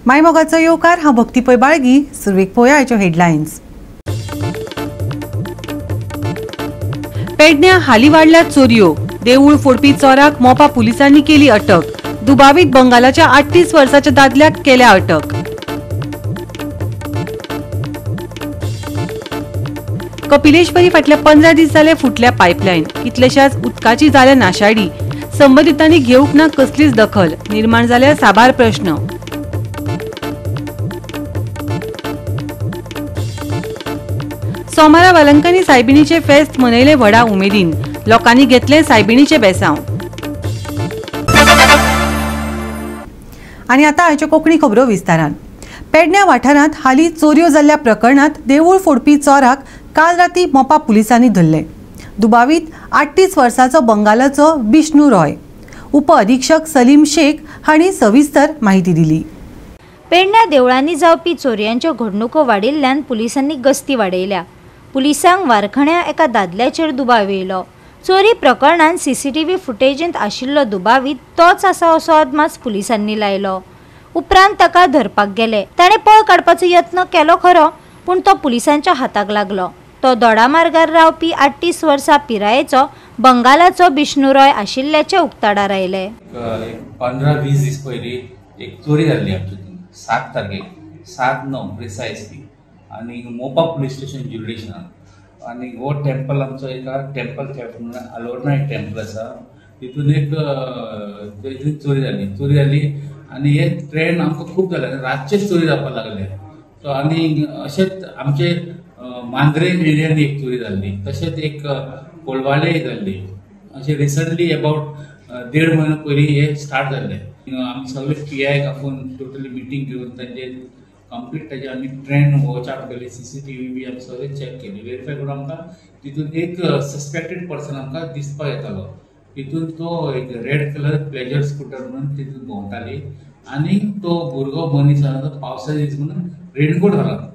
मायमोगाचो येवकार. हांव भक्ती पै बाळगी. सुरवेक पळोवया आयच्यो हेडलायन्स. पेडण्या हाली वाडल्या चोरयो. देवूळ फोडपी चोराक मोपा पुलिसांनी केली अटक. दुबावीत बंगालाच्या 38 वर्साच्या दादल्याक केल्या अटक. कपिलेश्वरी फाटल्या 15 दीस जाले फुटल्या पायपलायन. कितलेशाच उदकाची जाल्या नाशाडी. संबंदितांनी घेवंक ना कसलीच दखल. निर्माण जाल्या साबार प्रश्न. सोमारा वालंकांनी सायबिणीचे फेस्त मनयले व्हडा उमेदीन. लोकांनी घेतले सायबिणीचे बेसांव. आनी आतां आयच्यो कोंकणी खबरो विस्तारान. पेडण्या वाठारांत हालीं चोरयो जाल्ल्या प्रकरणांत देवूळ फोडपी चोराक काल राती मोपा पुलिसांनी धरले. दुबावीत 38 वर्साचो बंगालाचो बिष्णू रॉय. उप अधीक्षक सलीम शेख हांणी सविस्तर माहिती दिली. पेडण्या देवळांनी जावपी चोरयांच्यो घडणुको वाडिल्ल्यान पुलिसांनी गस्ती वाडयल्या. पुलिसांक वारखण्या एका दादल्याचेर दुबाव येयलो. चोरी प्रकरणांत सीसीटीव्ही फुटेजींत आशिल्लो दुबावीत तोच आसा असो अदमास पुलिसांनी लायलो. उपरांत ताका धरपाक गेले. ताणें पळ काडपाचो यत्न केलो खरो, पूण तो पुलिसांच्या हाताक लागलो. तो दोडामार्गार रावपी 38 वर्सां पिरायेचो बंगालाचो बिष्णू रॉय आशिल्ल्याचें उक्ताडार आयलें. 15-20 दीस पयलीं एक चोरी जाल्ली आमच्या 7 तारखेक, 7/9 प्रिसायजली, आनी मोपा पुलीस स्टेशन ज्युरिडिक्शनान. आनी हो टेम्पल आमचो एका टेम्पल थेफ्ट म्हणून अलोर्ना एक टेम्पल आसा, तितून एक चोरी जाली. चोरी जाली आनी हे ट्रेंड आमकां खूब जाले, रातचेच चोरी जावपाक लागले. सो आनी अशेंच आमचे मांद्रे एरियान एक चोरी जाल्ली, तशेंच एक कोलवाळे जाल्ली. अशें रिसंटली अबावट 1.5 म्हयनो पयलीं हे स्टार्ट जाल्लें. आमी सगळे पी आयक आपोवन टोटली मिटींग घेवन तांचे कंप्लीट ताजे आमी ट्रेंड वॉच आवट केली, सीसीटीव्ही बी आमी सगळे चॅक केली, वेरीफाय करून आमकां तितून एक सस्पेक्टेड पर्सन आमकां दिसपाक येतालो. तितून तो एक रेड कलर प्लेजर स्कुटर म्हणून तितून भोंवताली आनी तो भुरगो मनीस आसा तो पावसा दीस म्हणून रेनकोट घालप,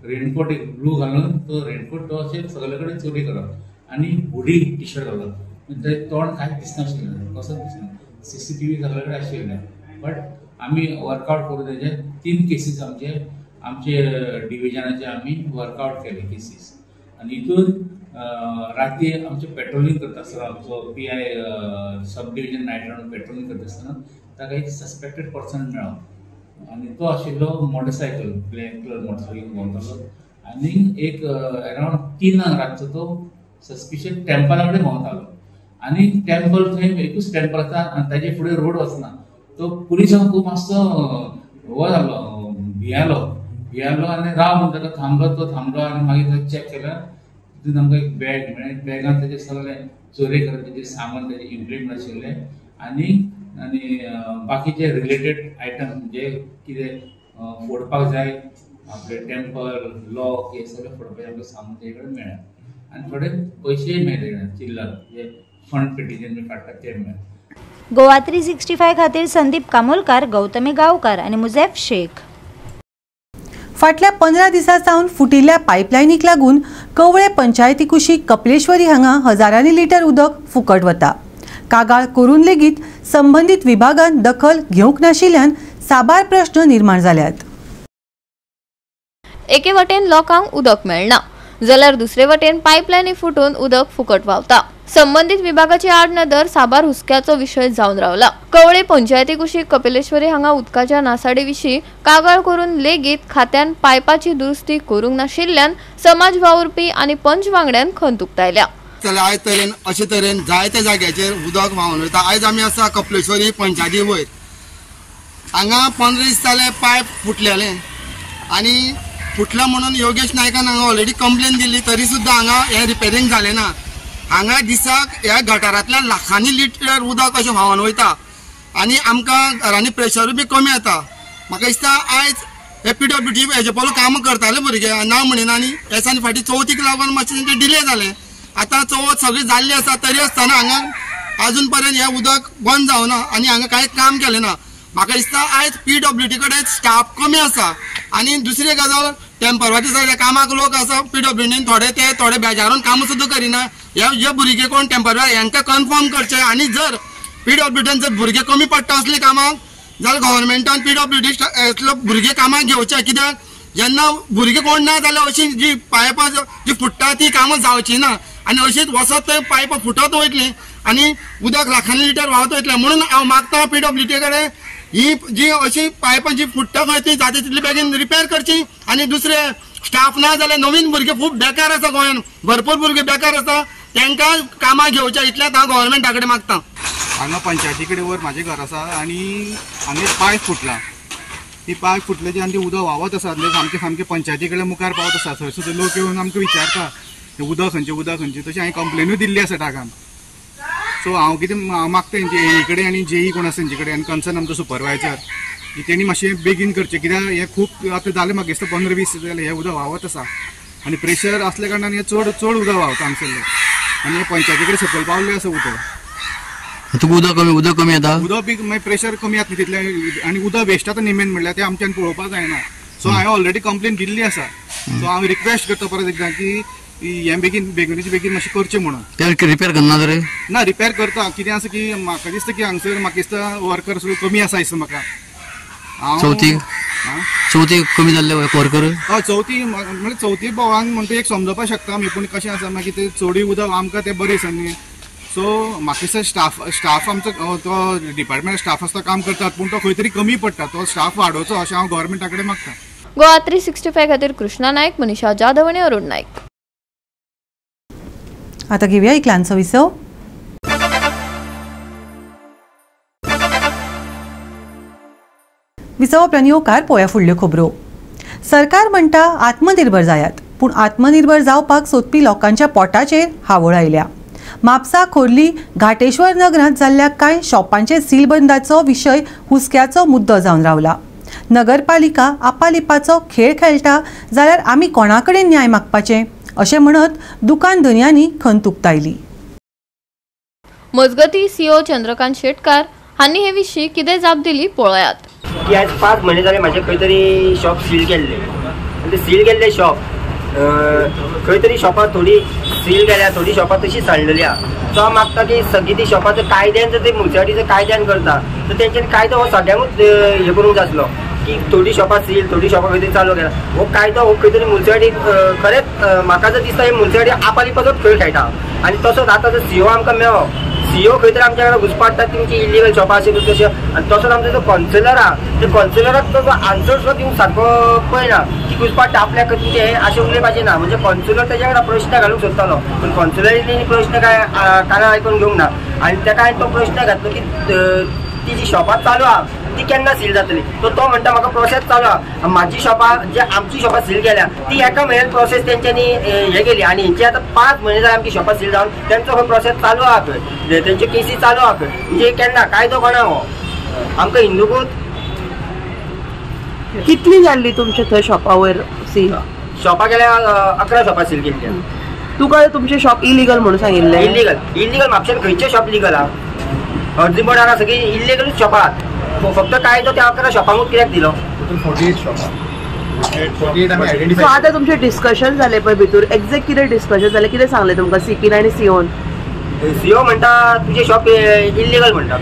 रेनकोट एक ब्लू घालून तो रेनकोट तो अशें सगळे कडेन चोरी करप आनी हुडी टी शर्ट घालप, ताजें तोंड कांयच दिसनाशिल्लें, कसोच दिसना. सीसीटीव्ही सगळे कडेन आशिल्लें, बट आमी वर्कआवट करून तेजे 3 केसीस आमचे आमचे डिविजनाचे आमी वर्कआवट केले केसीस. आनी हितून राती आमचे पेट्रोलिंग करता आसतना आमचो P I sub division night round patrolling करता आसतना ताका एक सस्पेक्टेड पर्सन मेळ्ळो आनी तो आशिल्लो मोटरसायकल, ब्लॅक कलर मोटरसायकल भोंवतालो आनी एक अरावंड 3 रातचो तो सस्पिशियस टेम्पला कडेन भोंवतालो. आनी टेम्पल थंय एकूच टेम्पल आसा आनी ताजे फुडें रोड वचना. तो पुलिसांक खूब मातसो हो जालो, भियालो भियालो आनी राव म्हणून ताका थांबलो. तो थांबलो आनी मागीर ताका चॅक केल्यार तितून आमकां एक बॅग मेळ्ळें. बॅगान ताजें सगळें चोरी करप ताजें सामान ताजें इम्प्लिमेंट आशिल्लें आनी आनी बाकीचे रिलेटेड आयटम जे कितें फोडपाक जाय आपले टेम्पल लॉक हे सगळें फोडपाचें आमकां सामान ताजे कडेन मेळ्ळें आनी थोडे पयशेय मेळ्ळे चिल्लर जे फंड पेटीच्यान बी काडटात ते मेळ्ळे. गोवा 365 खातीर संदीप कामोलकार, गौतमी गांवकार आनी मुझेफ शेख. फाटल्या 15 दिसां सावन फुटिल्ल्या पायपलायनीक लागून कवळे पंचायती कुशीक कपिलेश्वरी हांगा हजारांनी लिटर उदक फुकट वता. कागाळ करून लेगीत संबंदीत विभागान दखल घेवंक नाशिल्ल्यान साबार प्रश्न निर्माण जाल्यात. एके वटेन लोकांक उदक मेळना जाल्यार दुसरे वटेन पायपलायनी फुटून उदक फुकट व्हांवता. संबंदीत विभागाची आडनदर साबार हुस्क्याचो विशय जावन रावला. कवळे पंचायती कुशीक कपिलेश्वरी हांगा उदकाच्या नासाडी विशीं कागाळ करून लेगीत खात्यान पायपाची दुरुस्ती करूंक नाशिल्ल्यान समाज वावुरपी आनी पंच वांगड्यान खंत उक्तायल्या. आयज तरेन अशे तरेन जायत्या जाग्याचेर उदक व्हांवन वता. आयज आमी आसा कपिलेश्वरी पंचायती वयर, हांगा 15 दीस जाले पायप फुटलेले आनी फुटला म्हणून योगेश नायकान हांगा ऑलरेडी कंप्लेन दिली, तरी सुद्दां हांगा हें रिपेरींग जालें ना. हांगा दिसाक ह्या गटारांतल्यान लाखांनी लिटर उदक अशें व्हांवन वयता आनी आमकां घरांनी प्रेशरूय बी कमी येता. म्हाका दिसता आयज हे पीडब्ल्यूडी हेजे पयलो कामां करताले भुरगे ना म्हणिना, आनी ह्या दिसांनी फाटीं चवथीक लागून मातशें तेंचे डिले जालें. आतां चवथ सगळी जाल्ली आसा तरी आसतना हांगा आजून पर्यंत हें उदक बंद जावना आनी हांगा कांय काम केलें ना. म्हाका दिसता आयज पीडब्ल्यूडी कडेन स्टाफ कमी आसा आनी दुसरी गजाल टेम्परवारी सगळे कामाक लोक आसा पीडब्ल्यूडीन, थोडे ते थोडे बेजारून कामां सुद्दां करिना. हे जे भुरगे कोण टेम्परवारी हांकां कन्फर्म करचे आनी जर पीडब्ल्यूडीन जर भुरगे कमी पडटा असले कामाक जाल्यार गव्हर्मेंटान पीडब्ल्यूडी भुरगे कामाक घेवचे. कित्याक जेन्ना भुरगे कोण ना जाल्यार अशी जी पायपां जी फुट्टा ती कामां जावची ना आनी अशीच वचत थंय पायपां फुटत वयतली आनी उदक लाखांनी लिटर व्हांवत वयतलें. म्हणून हांव मागता पीडब्ल्यूडी कडेन ही जी अशी पायपां जी फुट्टा खंय ती जाता तितली बेगीन रिपेर करची. आनी दुसरे स्टाफ ना जाल्यार नवीन भुरगे खूब बेकार आसा गोंयान, भरपूर भुरगे बेकार आसा, तांकां कामां घेवच्या इतल्यात हांव गव्हर्मेंटा कडेन मागता. हांगा पंचायती कडेन वयर म्हाजें घर आसा आनी हांगा एक पायप फुटला. ती पायप फुटले जी आनी ती उदक व्हांवत आसा सामकें सामकें पंचायती कडेन मुखार पावत आसा. थंय सुद्दां लोक येवन आमकां विचारता उदक खंयचें उदक खंयचें. तशें हांवें कंप्लेनूय दिल्ली आसा टाकान. सो हांव कितें मागता तेंचे एई कडेन आनी जेई कोण आसा तेंचे कडेन आनी कन्सर्न आमचो सुपरवायजर की तेणी मातशें बेगीन करचें. कित्याक हें खूब आतां जालें म्हाका दिसता 15-20 जालें हें उदक व्हांवत आसा आनी प्रेशर आसल्या कारणान हें चड चड उदक व्हांवता हांगसरलें आनी हें पंचायती कडेन सकयल पावल्लें आसा उदक. तुका उदक कमी, उदक कमी येता, उदक बी मागीर प्रेशर कमी येता तितलें आनी उदक वेस्ट जाता निमेन म्हणल्यार तें आमच्यान पळोवपाक जायना. सो हांवें ऑलरेडी कंप्लेन दिल्ली आसा. सो हांव रिक्वेस्ट करता परत एकदां की हें बेगीन बेगीनचे बेगीन मातशें करचें म्हणून. ते रिपेर करना तर ना रिपेर करता. कितें आसा की म्हाका दिसता की हांगसर म्हाका दिसता वर्कर सुद्दां कमी आसा दिसता म्हाका. चवथीक चवथीक कमी जाल्ले वर्कर. हय चवथी म्हणल्यार चवथी भोवान म्हणटा एक समजपाक शकता आमी, पूण कशें आसा मागीर ते चडूय उदक आमकां तें बरें दिसना न्ही. सो म्हाका दिसता स्टाफ आमचो तो डिपार्टमेंट स्टाफ आसता काम करतात, पूण तो खंय तरी कमी पडटा. तो स्टाफ वाडोवचो अशें हांव गव्हर्मेंटा कडेन मागता. गोवा 365 खातीर कृष्णा नायक, मनीषा जाधव आनी अरुण नायक. आता घेऊया एक ल्हानसो विसव. विसव उपरांत येवकार पळोवया फुडल्यो खबरो. सरकार म्हणटा आत्मनिर्भर जायात, पूण आत्मनिर्भर जावपाक सोदपी लोकांच्या पोटाचेर हावळ आयल्या. म्हापसा, खोर्ली, घाटेश्वर नगरांत जाल्ल्या कांय शॉपांचे सीलबंदाचो विशय हुस्क्याचो मुद्दो जावन रावला. नगरपालिका आपालिपाचो खेळ खेळटा जाल्यार आमी कोणा कडेन न्याय मागपाचें अशें म्हणत दुकान धनयांनी खंत उक्तायली. मजगती सीओ चंद्रकांत शेटकार हांणी हे विशीं कितें जाप दिली पळयात. की आज 5 म्हयने जाले म्हाजें खंय तरी शॉप सील केल्लें आनी ते सील केल्लें शॉप खंय तरी शॉपां थोडी सील केल्या, थोडी शॉपां तशी सांडलेली आहा. सो हांव मागता की सगळीं ती शॉपां जर कायद्यान जर ते मुन्सिपालिटीचो कायद्यान करता तर तेंच्यांनी कायदो हो सगळ्यांकूच हें करूंक जाय आसलो की थोडी शॉपां सील, थोडी शॉपां खंय तरी चालू केला. हो कायदो हो खंय तरी मुन्सिपालिटी खरेंच म्हाका जर दिसता हे मुन्सिपालिटी आपालिपाचोच खेळ खेळटा. आनी तसोच आतां जर सीओ आमकां मेळ्ळो, सीओ खंय तरी आमच्या कडेन घुसपाडटा तुमची इलिगल शॉपां अशें तशें. आनी तसोच आमचो जो कॉन्सिलर आहा ते कॉन्सिलराक तो आन्सर सुद्दां दिवंक सारको पळयना की घुसपाडटा आपल्याक तुमचें हें अशें उलोवपाचें ना. म्हणजे कॉन्सिलर तेज्या कडेन प्रश्न घालूंक सोदतालो, पूण कॉन्सिलरीनी प्रश्न काय कानार आयकून घेवंक ना. आनी तेका हांवें तो प्रश्न घातलो की ती जी शॉपां चालू आहा ती केन्ना सील जातली, तो तो म्हणटा म्हाका प्रोसेस चालू आहा. म्हाजी शॉपां जे आमची शॉपां सील केल्या ती एका म्हयन्यान प्रोसेस तेंच्यांनी हें केली आनी हेंची आतां 5 म्हयने जाले आमची शॉपां सील जावन तेंचो हो प्रोसेस चालू आहा खंय, तेंच्यो केसी चालू आहा खंय. म्हणजे केन्ना कायदो कोणा हो आमकां हिंदूकूच. कितली जाल्ली तुमचे थंय शॉपा वयर सील? शॉपां केल्या 11 शॉपां सील केल्ली. तुका तुमचें शॉप इलिगल म्हणून सांगिल्लें? इलिगल इलिगल म्हापश्यान खंयचें शॉप लिगल आहा? अर्जी बोर्डार सगळीं इलिगलूच शॉपां आहात. फक्त कायदो त्या 11 शॉपांकूच कित्याक दिलो? 48 शॉपां. सो आतां तुमचें डिस्कशन जालें पळय भितर, एक्झॅक्ट कितें डिस्कशन जालें, कितें सांगलें तुमकां सीपीन आनी सीओन? सीओ म्हणटा तुजें शॉप इलिगल म्हणटा,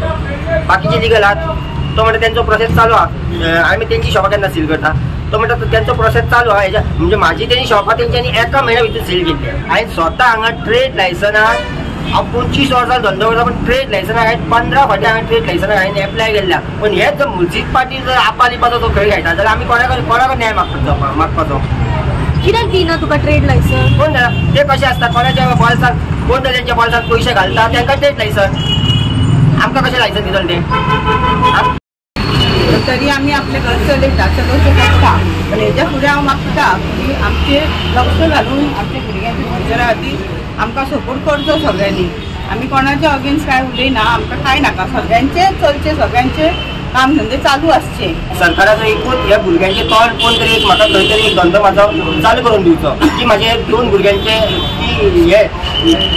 बाकीचे लिगल आहात. तो म्हणटा तेंचो प्रोसेस चालू आहा, आमी तेंची शॉपां केन्ना सील करता? तो म्हणटा तेंचो प्रोसेस चालू आहा. हेज्या म्हणजे म्हाजी तेणी शॉपां तेंच्यांनी एका म्हयन्या भितर सील केल्ली. हांवें स्वता हांगा ट्रेड लायसनाक हांव 25 वर्सां धंदो करता, पूण ट्रेड लायसनाक हांवें 15 फावटी हांवें ट्रेड लायसनाक हांवें एप्लाय केल्ल्या. पूण हेच जर मुन्सिपालिटी जर आपालिपाचो तो खेळ खेळटा जाल्यार आमी कोणाक कोणाक न्याय मागपाचो? कित्याक दिना तुका ट्रेड लायसन? कोण जाणा ते कशें आसता, कोणाच्या बॉल्साक कोण तेंच्या बॉल्साक पयशे घालता तांकां ट्रेड लायसन, आमकां कशें लायसन दितले ते? तरी आमी आपलें घर चलयता, चलोवचें पडटा. पण हेज्या फुडें हांव मागता की आमचेर लक्ष घालून आमच्या भुरग्यांच्या फ्युचरा खातीर आमकां सपोर्ट करचो सगळ्यांनी. आमी कोणाच्या अगेन्स्ट कांय उलयना, आमकां कांय नाका, सगळ्यांचे चलचे, सगळ्यांचे काम धंदे चालू आसचे. सरकाराचो एकूच ह्या भुरग्यांचे तोंड कोण तरी एक म्हाका खंय तरी एक धंदो म्हाजो चालू करून दिवचो की म्हाजे 2 भुरग्यांचे की हे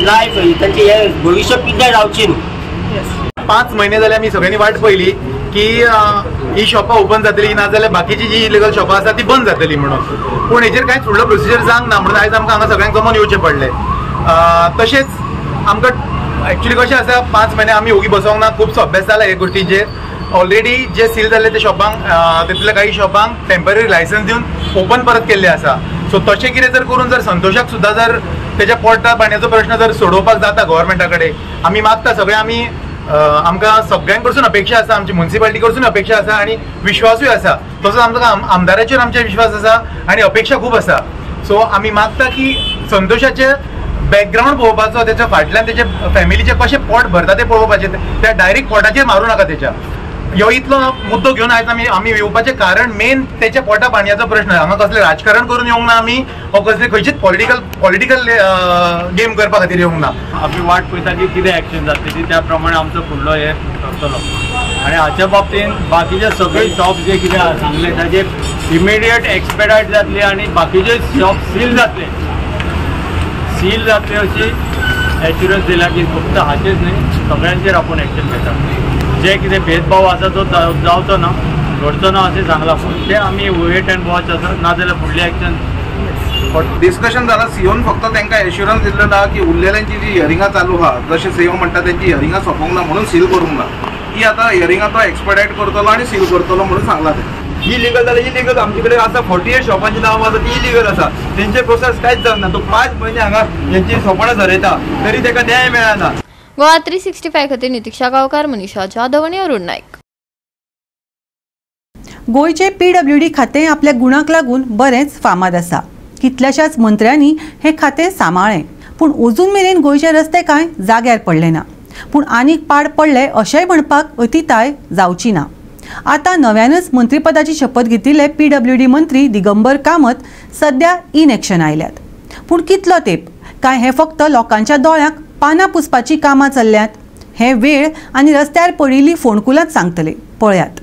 लायफ तेंचे हे भविश्य पिड्ड्यार जावचें न्हू. 5 म्हयने जाले आमी सगळ्यांनी वाट पळयली की ही शॉपां ओपन जातली ना जाल्यार बाकीची जी इलिगल शॉपां आसा ती बंद जातली म्हणून, पूण हेजेर कांय फुडलो प्रोसिजर जावंक ना म्हणून आयज आमकां हांगा सगळ्यांक जमोन येवचें पडलें. तशेंच आमकां एक्चुअली कशें आसा, 5 म्हयने आमी ओगी बसोंक ना, खुबसो अभ्यास जाला हे गोश्टीचेर. ऑलरेडी जे सील जाल्ले ते शॉपांक तितल्या काही शॉपांक टेंपररी लायसन्स दिवन ओपन परत केल्ले आसा. सो तशें कितें जर करून जर संतोषाक सुद्दां जर तेच्या पोटा पाणयाचो प्रश्न जर सोडोवपाक जाता गव्हर्मेंटा कडेन, आमी मागता सगळे, आमी आमकां सगळ्यां कडसून अपेक्षा आसा, आमची मुन्सिपालिटी कडसून अपेक्षा आसा आनी विश्वासूय आसा, तसोच आमकां आमदाराचेर आमचे विश्वास आसा आनी अपेक्षा खूब आसा. सो आमी मागता की संतोषाचे बॅकग्रावंड पळोवपाचो, तेच्या फाटल्यान तेच्या फॅमिलीचें कशें पोट भरता तें पळोवपाचें, त्या डायरेक्ट पोटाचेर मारूं नाका तेच्या. ह्यो इतलो मुद्दो घेवन आयज आमी येवपाचें कारण मेन तेच्या पोटा पाणयाचो प्रश्न. हांगा कसलें राजकारण करून येवंक ना आमी, वो कसले खंयचीच पॉलिटिकल गेम करपा खातीर येवंक ना. आमी वाट पळयता की कितें एक्शन जातली ती, त्या प्रमाणे आमचो फुडलो हे करतलो. आनी हाच्या बाबतीन बाकीचे सगळे शॉप जे कितें सांगले ताजेर इमिडिएट एक्सपेडायट जातली आनी बाकीचे शॉप सील जातले, सील जातले अशी एश्युरन्स दिला की फक्त हाचेच न्ही सगळ्यांचेर आपूण एक्शन घेता. जे कितें भेदभाव आसा तो जावचो ना, घडचो ना अशें सांगलां, पूण ते आमी वेट एंड वॉच आसा, नाजाल्यार फुडलें एक्शन. डिस्कशन जाला सीओन फक्त तांकां एश्युरन्स दिल्लो ना की उरलेल्यांची जी हियरिंगां चालू आहा, जशें सीओ म्हणटा तेंची हियरिंगां सोंपोंक ना म्हणून सील करूंक ना, ती आतां हियरिंगां तो एक्सपेडायट करतलो आनी सील करतलो म्हणून सांगलां. तें इलिगल जाल्यार इलिगल आमचे कडेन आसा 48 शॉपांची नांव आसा ती इलिगल आसा, तेंचे प्रोसेस कांयच जावंक ना. तो 5 म्हयने हांगा हेंची सोपणां झरयता तरी ताका न्याय मेळना. गोवा 365 खातीर नितिक्षा गांवकार, मनीषा जाधव आनी अरुण नायक. गोंयचे पीडब्ल्यूडी खातें आपल्या गुणाक लागून बरेंच फामाद आसा. कितल्याशाच मंत्र्यांनी हें खातें सांबाळ्ळें, पूण अजून मेरेन गोंयचे रस्ते कांय जाग्यार पडले ना. पूण आनीक पाड पडले अशेंय म्हणपाक अतिताय जावची ना. आतां नव्यानच मंत्रीपदाची शपथ घेतिल्ले पीडब्ल्यूडी मंत्री दिगंबर कामत सद्या इन एक्शन आयल्यात, पूण कितलो तेंप काय हें फक्त लोकांच्या दोळ्यांक पानां पुसपाची कामां चल्ल्यात हे वेळ आनी रस्त्यार पडिल्ली फोंडकुलांच सांगतले. पळयात.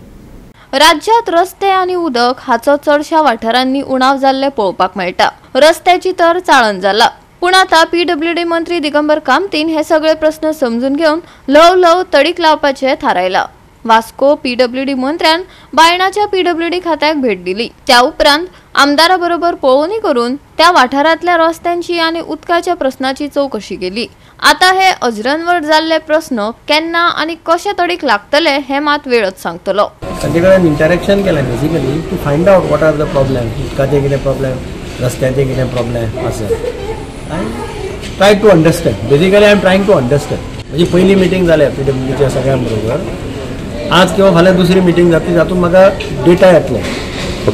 राज्यात रस्ते आनी उदक हाचो चडशा वाठारांनी उणाव जाल्ले पळोवपाक मेळटा. रस्त्याची तर चाळण जाला, पूण आतां पीडब्ल्यूडी मंत्री दिगंबर कामतीन हे सगळे प्रस्न समजून घेवन ल्हव ल्हव तडीक लावपाचें थारायलां. वास्को पीडब्ल्यूडी मंत्र्यान बायणाच्या पीडब्ल्यूडी खात्याक भेट दिली. त्या उपरांत आमदारा बरोबर पळोवणी करून त्या वाठारांतल्या रस्त्यांची आनी उदकाच्या प्रस्नाची चवकशी केली. आतां हे अजरंवर जाल्ले प्रस्न केन्ना आनी कशे तडीक लागतले हे मात वेळच सांगतलो. तांचे कडेन इंटरेक्शन केलें basically to find out what are the problem, उदकाचे कितें प्रॉब्लेम, रस्त्याचे कितें प्रॉब्लेम आसा. I try to understand, basically I am trying to understand. म्हणजे पयली मिटींग जाल्या पीडब्ल्यूडीच्या सगळ्यां बरोबर, आज किंवा फाल्यां दुसरी मिटींग जातली जातून म्हाका डेटा येतलो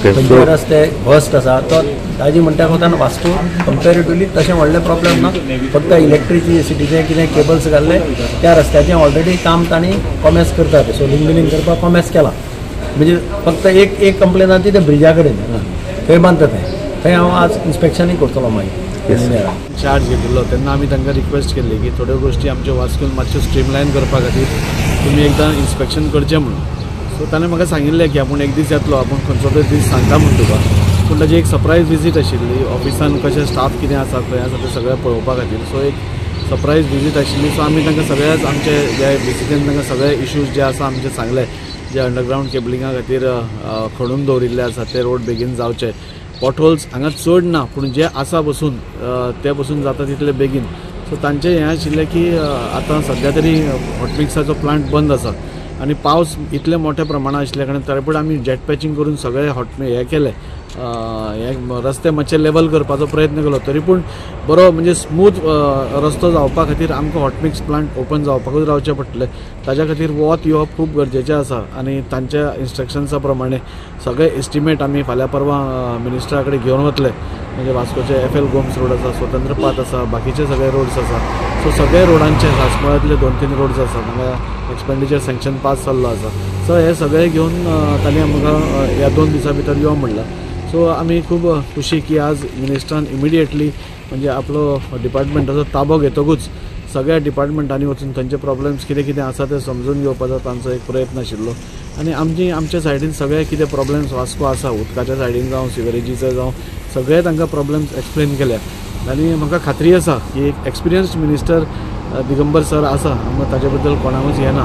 खंयचे रस्ते भस्ट आसा. तो ताजी म्हणटा वतान वास्को कंपेरेटिवली तशें व्हडलें प्रॉब्लेम ना, फक्त इलेक्ट्रिसिटीचे कितें केबल्स घाल्ले त्या रस्त्याचें ऑलरेडी काम तांणी कॉमेस करतात, सोलिंग बिलिंग करपाक कॉमेस केलां. म्हणजे फक्त एक एक कंप्लेन आसा ती त्या ब्रिजा कडेन थंय बांदता तें, थंय हांव आज इन्स्पेक्शनूय करतलो मागीर. चार्ज घेतिल्लो तेन्ना आमी तांकां रिक्वेस्ट केल्ली की थोड्यो गोश्टी आमच्यो वास्कोन मातश्यो स्ट्रीमलायन करपा खातीर तुमी एकदां इन्स्पेक्शन करचें म्हणून. सो ताणें म्हाका सांगिल्लें की आपूण एक दीस येतलो, आपूण खंयचो तरी दीस सांगता म्हूण तुका. पूण ताजी एक सरप्रायज विजीट आशिल्ली, ऑफिसान कशें स्टाफ कितें आसा खंय आसा तें सगळें पळोवपा खातीर. सो एक सरप्रायज विजीट आशिल्ली. सो आमी तांकां सगळ्याच आमचे जे विजिटीन तांकां सगळे इश्यूज जे आसा आमचे सांगले, जे अंडरग्रावंड केबलिंगा खातीर खणून दवरिल्ले आसा ते रोड बेगीन जावचे, पॉटहोल्स हांगा चड ना पूण जे आसा बसून ते बसून जाता तितले बेगीन. सो तांचें हें आशिल्लें की आतां सद्या तरी हॉटमिक्साचो प्लांट बंद आसा आनी पावस इतले मोठ्या प्रमाणात आशिल्ल्या कारणान तरी पूण आमी जेट पॅचिंग करून सगळे हॉट हे केले, हे रस्ते मातशे लेवल करपाचो प्रयत्न केलो, तरी पूण बरो म्हणजे स्मूथ रस्तो जावपा खातीर आमकां हॉटमिक्स प्लांट ओपन जावपाकूच रावचें पडटलें. ताज्या खातीर वत येवप खूब गरजेचें आसा आनी तांच्या इन्स्ट्रक्शन्सा प्रमाणे सगळे एस्टिमेट आमी फाल्यां परवां मिनिस्टरा कडेन घेवन वतले. म्हणजे वास्कोचे एफ एल गोम्स रोड आसा, स्वतंत्र पाथ आसा, बाकीचे सगळे रोड्स आसा. सो सगळे रोडांचे सासमळांतले 2-3 रोड्स आसा, हांगा एक्सपेंडिचर सँक्शन पास जाल्लो आसा. सो हे सगळे घेवन तांणी आमकां ह्या 2 दिसां भितर यो म्हणलां. सो आमी खूब खुशी की आज मिनिस्टरान इमिडिएटली म्हणजे आपलो डिपार्टमेंटाचो ताबो घेतकूच सगळ्या डिपार्टमेंटांनी वचून थंयचे प्रॉब्लम्स कितें कितें आसा ते समजून घेवपाचो तांचो एक प्रयत्न आशिल्लो. आनी आमची आमच्या सायडीन सगळे कितें प्रॉब्लम्स वास्को आसा, उदकाच्या सायडीन जावं सिवरेजीचे जावं, सगळे तांकां प्रॉब्लम्स एक्सप्लेन केल्या. आनी म्हाका खात्री आसा की एक एक्सपिरियन्स्ड मिनिस्टर दिगंबर सर आसा, ताजे बद्दल कोणाकूच हें ना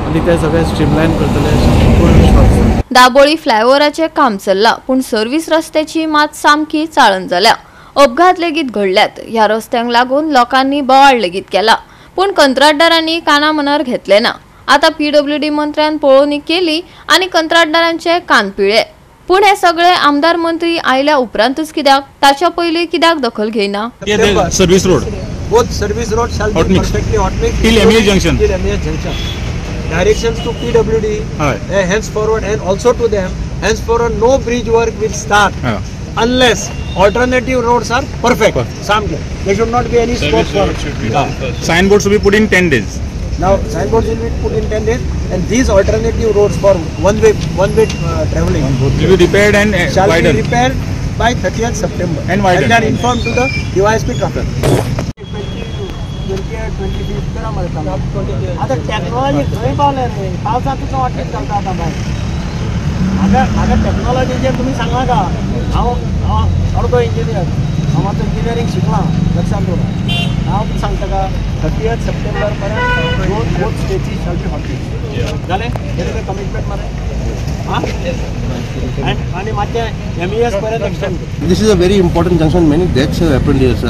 आनी ते सगळे स्ट्रीमलायन करतले अशें पूर्ण विश्वास आसा. दाबोळी फ्लायओव्हराचें काम चल्लां, पूण सर्वीस रस्त्याची मात सामकी चाळण जाल्या. अपघात लेगीत घडल्यात. ह्या रस्त्यांक लागून लोकांनी बोवाळ लेगीत केला, पूण कंत्राटदारांनी काना मनार घेतले ना. आतां पीडब्ल्यूडी मंत्र्यान पळोवणी केली आनी कंत्राटदारांचे कान पिळ्ळे. पूण हे सगळे आमदार मंत्री आयल्या उपरांतच कित्याक, ताच्या पयलीं कित्याक दखल घेयना? Service road, both service road shall be perfectly hot mix till MES junction. Till MES junction. Directions to PWD henceforward and also to them, henceforward no bridge work will start unless alternative roads are perfect. Samke there should not be any scope for signboards to be put in 10 days. Now signboards will be put in 10 days and these alternative roads for one way traveling will be repaired and shall widened. Be repaired by 30th September and widened and then informed to the DYSP traffic. आतां technology खंय पावल्या न्ही, पावसांत तुका वाटेक चलता आतां बाय. म्हाका टॅक्नॉलॉजीचेर तुमी सांगनाका. हांव अर्दो इंजिनियर, हांव आतां इंजिनियरींग शिकलां, लक्षांत दवरा. हांव तुका सांगता का 30 सप्टेंबर पर्यंत both stages shall be hot mix. जालें, हें कमिटमेंट मरे. आनी मातशें एमईएस पर्यंत extend. This is a very important junction. Many deaths have happened here, sir.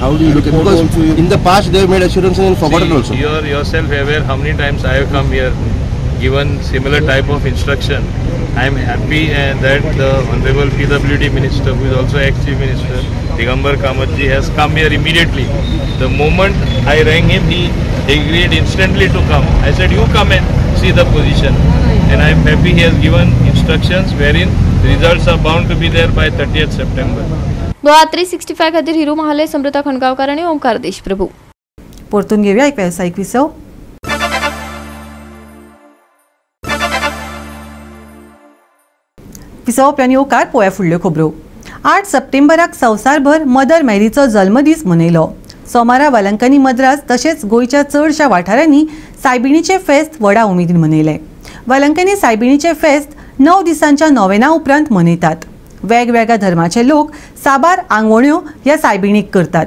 How do you look at it? Because in the past they have made assurances and forgotten also. You are yourself aware how many times I have come here, given similar type of instruction. I am happy that the Honorable PWD Minister, who is also ex-Chief Minister, Digambar Kamat ji, has come here immediately. The moment I rang him, he agreed instantly to come. I said, you come and see the position. And I am happy he has given instructions wherein results are bound to be there by 30th September. Goa 365 खातीर हिरू महाले, समृता खणगांवकार आनी ओंकार देशप्रभू. परतून घेवया एक वेवसायीक विसव. विसव आनी ओकार पोया फुडल्यो खबरो. 8 सप्टेंबराक संवसारभर मदर मॅरीचो जल्मदीस मनयलो. सोमारा वालंकनी मद्रास तशेंच गोंयच्या चडशा वाठारांनी सायबिणीचें फेस्त व्हडा उमेदीन मनयलें. वालंकनी सायबिणीचें फेस्त 9 दिसांच्या नोवेना उपरांत मनयतात. वेगवेगळ्या धर्माचे लोक साबार आंगवण्यो ह्या सायबिणीक करतात.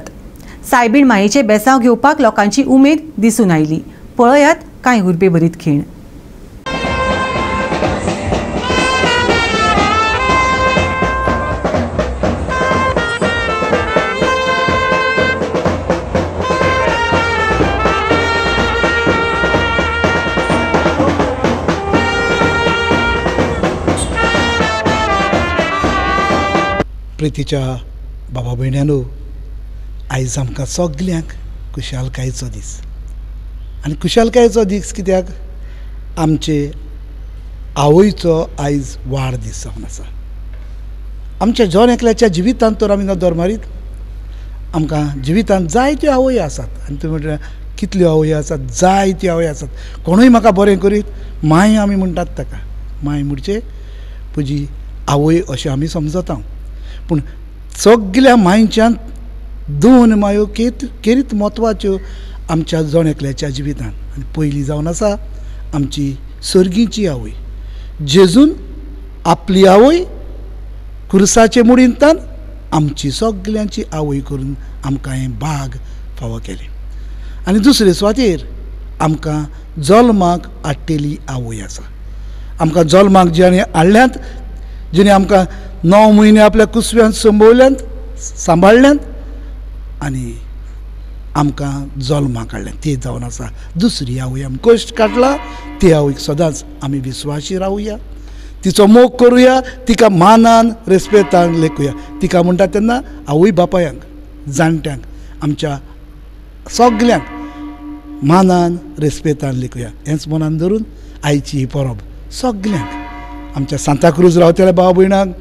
सायबीण मायेचें बेसांव घेवपाक लोकांची उमेद दिसून आयली. पळयात कांय उर्बेभरीत खीण. प्रितीच्या बाबा भयण्यानो, आयज आमकां सगल्यांक खुशालकायेचो दीस. आनी खुशालकायेचो दीस कित्याक, आमचे आवयचो आयज वाडदीस जावन आसा. आमच्या जण एकल्याच्या जिवितांत तर आमी नदर मारीत आमकां जिवितांत जायत्यो आवय आसात. आनी तुमी म्हणटा कितल्यो आवय आसात, जायत्यो आवय आसात. कोणूय म्हाका बरें करीत माय आमी म्हणटात ताका. माय म्हणचे म्हजी आवय अशें आमी समजता. पूण सगल्या मांयच्यान दोन मायो केरीत म्हत्वाच्यो आमच्या जण एकल्याच्या जिवितांत. आनी पयली जावन आसा आमची सर्गीची आवय. जेजून आपली आवय खुर्साचे मुडींतान आमची सगल्यांची आवय करून आमकां हें भाग फावो केलें. आनी दुसरे सुवातेर आमकां जल्माक हाडटेली आवय आसा. आमकां जल्माक जिणें हाडल्यांत, जिणें आमकां 9 म्हयने आपल्या कुसव्यांत संबोवल्यांत, सांबाळ्ळ्यांत आनी आमकां जल्माक हाडलें, ती जावन आसा दुसरी आवय. आमी कश्ट काडला ते आवयक सदांच आमी विस्वाशी रावया, तिचो मोग करुया, तिका मानान रेस्पेतान लेखुया. तिका म्हणटा तेन्ना आवय बापायांक, जाणट्यांक, आमच्या सगल्यांक मानान रेस्पेतान लेखुया. हेंच मनान धरून आयची ही परब सगल्यांक, आमच्या सांताक्रूज रावतल्या भाव भयणांक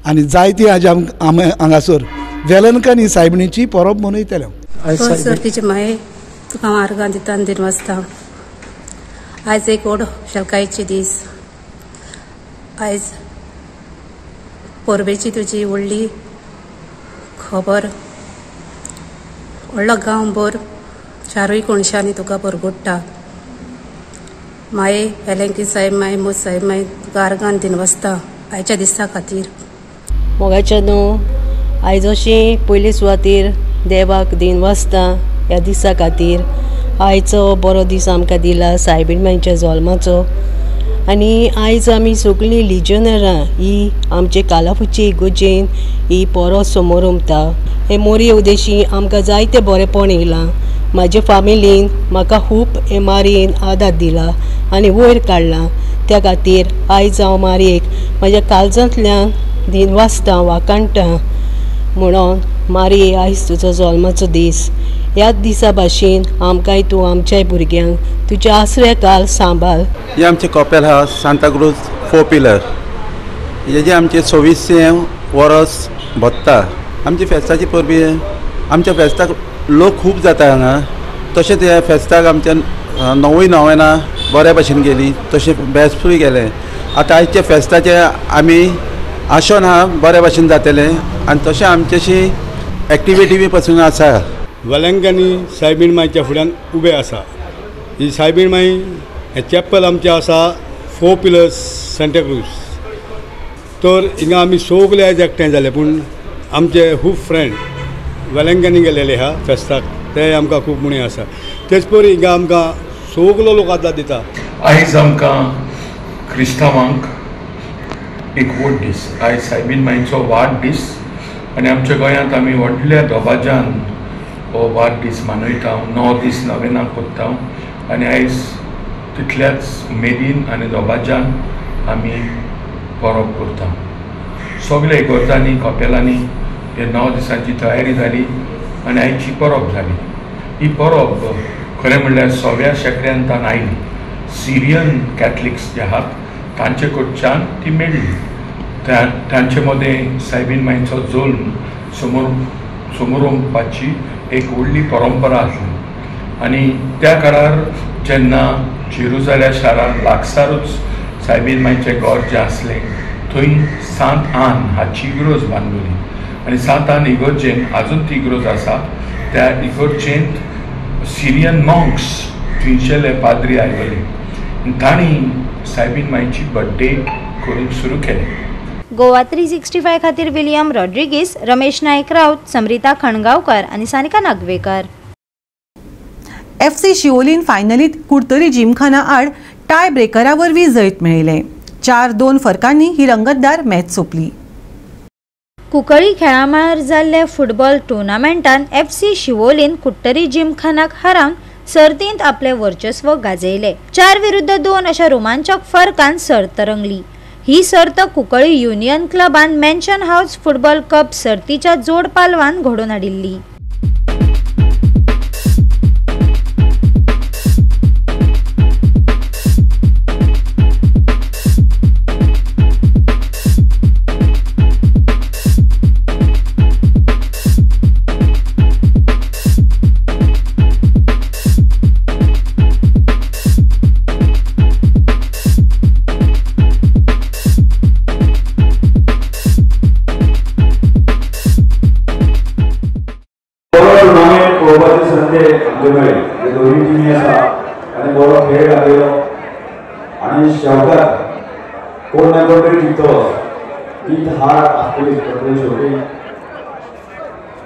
आनी जायती आज आमी हांगासर वेलंकनी सायबिणीची परब मनयतले. सर्तीचे माये तुका हांव आर्गां दिता आनी दिनवासता. आयज एक व्हड खुशालकायेचे दीस. आयज परबेची तुजी व्हडली खबर व्हडलो गांवभर चारूय कोणशांनी तुका परगुट्टा. माये वेलंकी साहेब माय, मोज साहेब माय, तुका आर्गान दिनवासता आयच्या दिसा खातीर. मोगाच्या न्हू, आयज अशी पयले सुवातेर देवाक दिनवासता ह्या दिसा खातीर. आयचो बरो दीस आमकां दिला सायबीण मांयच्या जल्माचो. आनी आयज आमी सगळीं लिजनरां ही आमचे कालाफुची इगोजेन ही परत समोर उमता. हे मोरये उदेशी आमकां जायते बरेंपण येयलां. म्हाजे फामिलीन म्हाका खूब हे मारयेन आदार दिला आनी वयर काडला. त्या खातीर आयज हांव मारयेक म्हज्या काळजांतल्यान दिनवासता, वाखाणटा. म्हणून मारये आयज तुजो जल्माचो दीस. ह्याच दिसा भाशेन आमकांय तूं आमच्याय भुरग्यांक तुज्या आसऱ्या काल सांबाळ. हे आमचें कॉपेल आहा सांताक्रूज 4 पिलर. हेजे आमचे 26 वर्स भोत्ता. आमची फेस्ताची परबी, आमच्या फेस्ताक लोक खूब जाता हांगा. तशेंच ह्या फेस्ताक आमच्या 9 नोवेनां बऱ्या भशेन गेली, तशें बेस्टूय गेलें. आतां आयच्या फेस्ताचें आमी आशोन आहा बऱ्या भशेन जातलें आनी तशें आमच्याशी एक्टिविटी बी पसून आसा. वेलंकनी सायबीण माईच्या फुड्यान उबे आसा. ही सायबीण माई हें चॅपल आमचें आसा 4 पिलर्स सांताक्रूज. तर हिंगा आमी सगळे आयज एकठांय जाले, पूण आमचे खूब फ्रेंड वेलंकनी गेलेले आहा फेस्ताक, ते आमकां खूब उणें आसा. तेच परी हिंगा आमकां सगलो लोक आदार दिता. आयज आमकां क्रिस्तांवांक एक व्हड दीस, आयज सायबीण माईचो वाडदीस आनी आमच्या गोंयांत आमी व्हडल्या दबाज्यान हो वाडदीस मनयता. 9 दीस नवेनां करता आनी आयज तितल्याच उमेदीन आनी दबाज्यान आमी परब करता. सगळे इगर्जांनी कपेलांनी हे 9 दिसांची तयारी जाली आनी आयची परब जाली. ही परब खरें म्हणल्यार 6व्या शेंकड्यांत आयली. सिरियन कॅथलिक्स जे आहात तांचे कडच्यान ती मेळ्ळी. तांचे मदें सायबीण माईचो जल्म समोरोवपाची एक व्हडली परंपरा आसली आनी त्या काळार जेन्ना जेरुजाल्या शारान लागसारूच सायबीण माईचें घर जें आसलें थंय सांत आन हाची इगर्ज बांदलेली आनी सांत आन इगर्जेन आजून ती इगर्ज आसा. त्या इगर्जेंत सिरियन मॉंक्स थंयचेले पाद्री आयले आनी तांणी सायबीण माईची बड्डे करूंक सुरू केलें. गोवा 365 खातीर विलियम रॉड्रिगीस, रमेश नायक राऊत, समरिता खणगांवकर आनी सानिका नागवेकर. FC शिवोलीन फायनलीत कुडतरी जिमखाना आड टाय ब्रेकरा वरवीं जैत मेळयलें. 4-2 फरकांनी ही रंगतदार मॅच सोंपली. कुंकळी खेळामळार जाल्ले फुटबॉल टुर्नामेंटान FC शिवोलीन कुडतरी जिमखानाक हारावन सर्तींत आपलें वर्चस्व गाजयलें. 4-2 अशा रोमांचक फरकान सर्त रंगली. ही सर्त कुंकळी युनियन क्लबान मॅन्शन हाऊस फुटबॉल कप सर्तीच्या जोड पालवान घडोवन हाडिल्ली. दोन्ही टिमी आसा आनी बरो खेळ दाखयलो आनी शेवटाक कोण ना कोण तरी जिखतलो तीच हार आसतली शेवटी.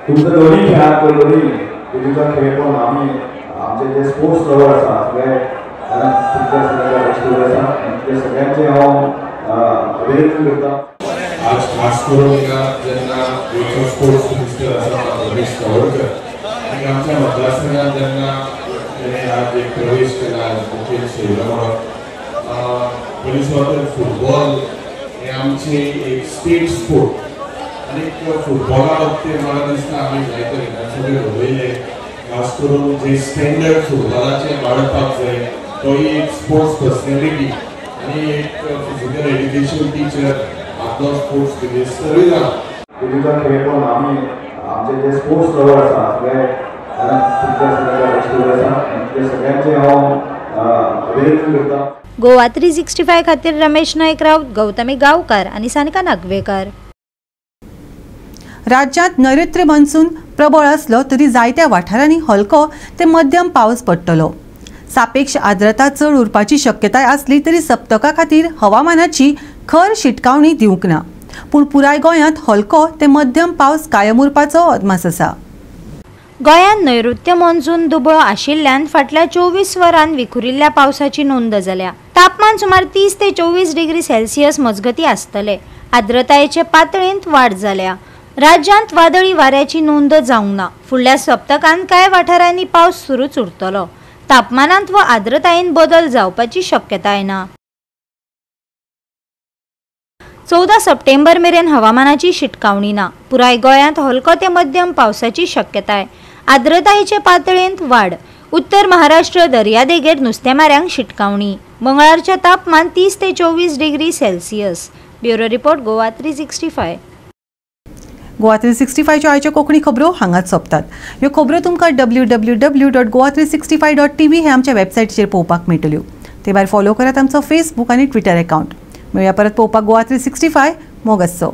तुमच्या दोन्ही खेळांत दोन्ही तुमचा खेळ पण आमी आमचे जे स्पोर्ट्स लवर आसा सगळे तुमच्या सगळ्या आसा ते सगळ्यांचे हांव अभिनंदन करता. आज खास करून जेन्ना गोंयचो स्पोर्ट्स मिनिस्टर आसा रमेश तवडकर आनी आमच्या मतदारसंघात जेन्ना तेणें आज एक प्रवेश केला मुखेल सोयरो म्हणून, पयली सुवातेर फुटबॉल हें आमचें एक स्टेट स्पोर्ट आनी फुटबॉला बाबतींत म्हाका दिसता आमी जायते विधानसभेर उलयले, खास करून जे स्टँडर्ड फुटबॉलाचें वाडपाक जाय तोय एक स्पोर्ट्स पर्सनॅलिटी आनी एक फिजिकल एड्युकेशन टिचर आपलो स्पोर्ट्स मिनिस्टरूय जाला. तुमचा खेळ पण आमी आमचे जे स्पोर्ट्स लवर आसा सगळे तुमच्या सगळ्या आसा ते सगळ्यांचे हांव अभिनंदन करता. गोवा 365 खातीर रमेश नायक राऊत, गौतमी गांवकर आनी सानिका नागवेकर. राज्यांत नैऋत्य मान्सून प्रबळ आसलो तरी जायत्या वाठारांनी हलको ते मध्यम पावस पडटलो. सापेक्ष आर्द्रता चड उरपाची शक्यताय आसली तरी सप्तका खातीर हवामानाची खर शिटकावणी दिवंक ना. पूण पुराय गोंयांत हलको ते मध्यम पावस कायम उरपाचो अदमास आसा. गोंयांत नैऋत्य मान्सून दुबळो आशिल्ल्यान फाटल्या 24 वरांत विखुरिल्ल्या पावसाची नोंद जाल्या. तापमान सुमार 30 ते 24 डिग्री सेल्सियस मजगती आसतले. आर्द्रतायेचे पातळेंत वाड जाल्या. राज्यांत वादळी वाऱ्याची नोंद जावंक ना. फुडल्या सप्तकांत कांय वाठारांनी पावस सुरूच उरतलो. तापमानांत व आर्द्रतायेन बदल जावपाची शक्यताय ना. 14 सप्टेंबर मेरेन हवामानाची शिटकावणी ना. पुराय गोंयांत हलको ते मध्यम पावसाची शक्यताय. आर्द्रतायेचे पातळेंत वाड. उत्तर महाराष्ट्र दर्यादेगेर नुस्तेमाऱ्यांक शिटकावणी. मंगळारचें तापमान 30 ते 24 degree Celsius. Bureau report, Goa 365. Goa 365च्यो आयच्यो कोंकणी खबरो हांगाच सोंपतात. ह्यो खबरो तुमकां www.goa365.tv हे आमच्या वेबसायटीचेर पळोवपाक मेळटल्यो. ते भायर फॉलो करात आमचो फेसबूक आनी ट्विटर एकावंट. मेळया परत पळोवपाक गोवा 365. मोग आसचो.